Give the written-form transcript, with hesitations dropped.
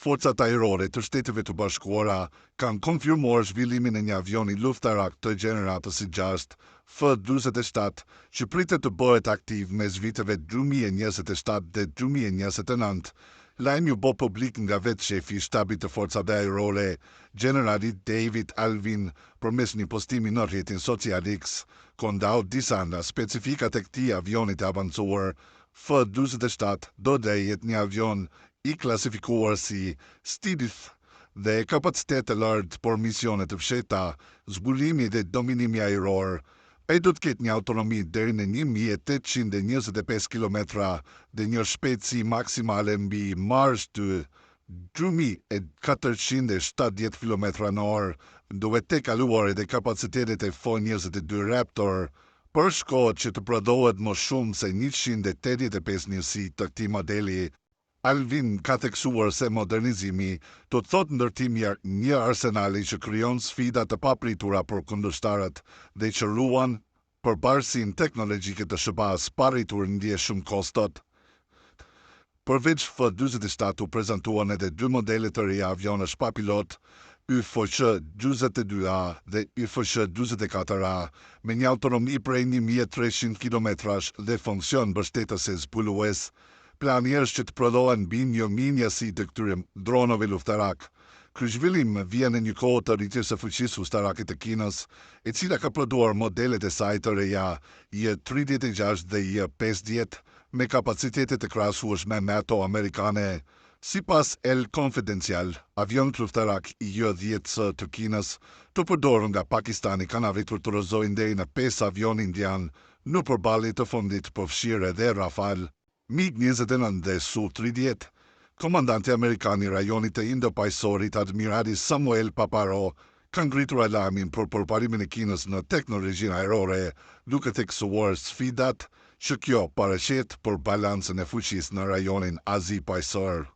Forcat Ajrore të Shteteve të Bashkuara kanë konfirmuar zhvillimin e një avioni luftarak të gjeneratës së gjashtë, F-47, që pritet të bëhet aktiv mes viteve 2027 dhe 2029. Lajmi u bë publik nga vetë shefi i Shtabit të Forcave Ajrore, gjenerali David Allvin, përmes një postimi në rrjetin social X, ku ndau disa nga specifikat e këtij avioni të avancuar. F-47 do të jetë një avion i klasifikuar si stealth dhe kapacitet të lartë për misione të fshehta, zbulimi dhe dominimi ajror. Ai do të ketë një autonomi deri në 1825 kilometra dhe një shpejtësi maksimale mbi Mach 2, 2470 kilometra në orë, duke tejkaluar edhe kapacitetet e F-22 Raptor. Parashikohet që të prodhohet më shumë se 185 njësi të këtij modeli. Allvin ka theksuar se modernizimi do të thotë ndërtimi i një arsenali që krijon sfida të papritura për kundërshtarët dhe që ruan përparësinë teknologjike të SHBA-së pa rritur ndjeshëm kostot. Përveç F-47 u prezantuan edhe dy modele të reja avionësh pa pilot, UFC 42A dhe UFC 44A, me një autonomi prej 1300 kilometrash dhe funksion mbështetës e zbulues. Plani është që të prodhohen mbi 1000 njësi të këtyre dronëve luftarak. Ky zhvillim vjen në një kohë të rritjes së fuqisë ushtarake të Kinës, e cila ka prodhuar modelet e saj të reja J-36 dhe J-50 me kapacitete të krahasueshme me ato amerikane. Sipas El Confidencial, avionët luftarak J-10C të Kinës, të përdorur nga Pakistani kanë arritur të rrëzojnë deri në pesë avionë indianë në përballje të fundit, përfshirë edhe Rafale, MiG-29 dhe Su-30. Komandanti amerikan i rajonit të Indo-Paqësorit, admirali Samuel Paparo, ka ngritur alarmin për përparimin e Kinës në teknologjinë ajrore, duke theksuar sfidat që kjo paraqet për balancën e fuqisë në rajonin Azi-Paqësor.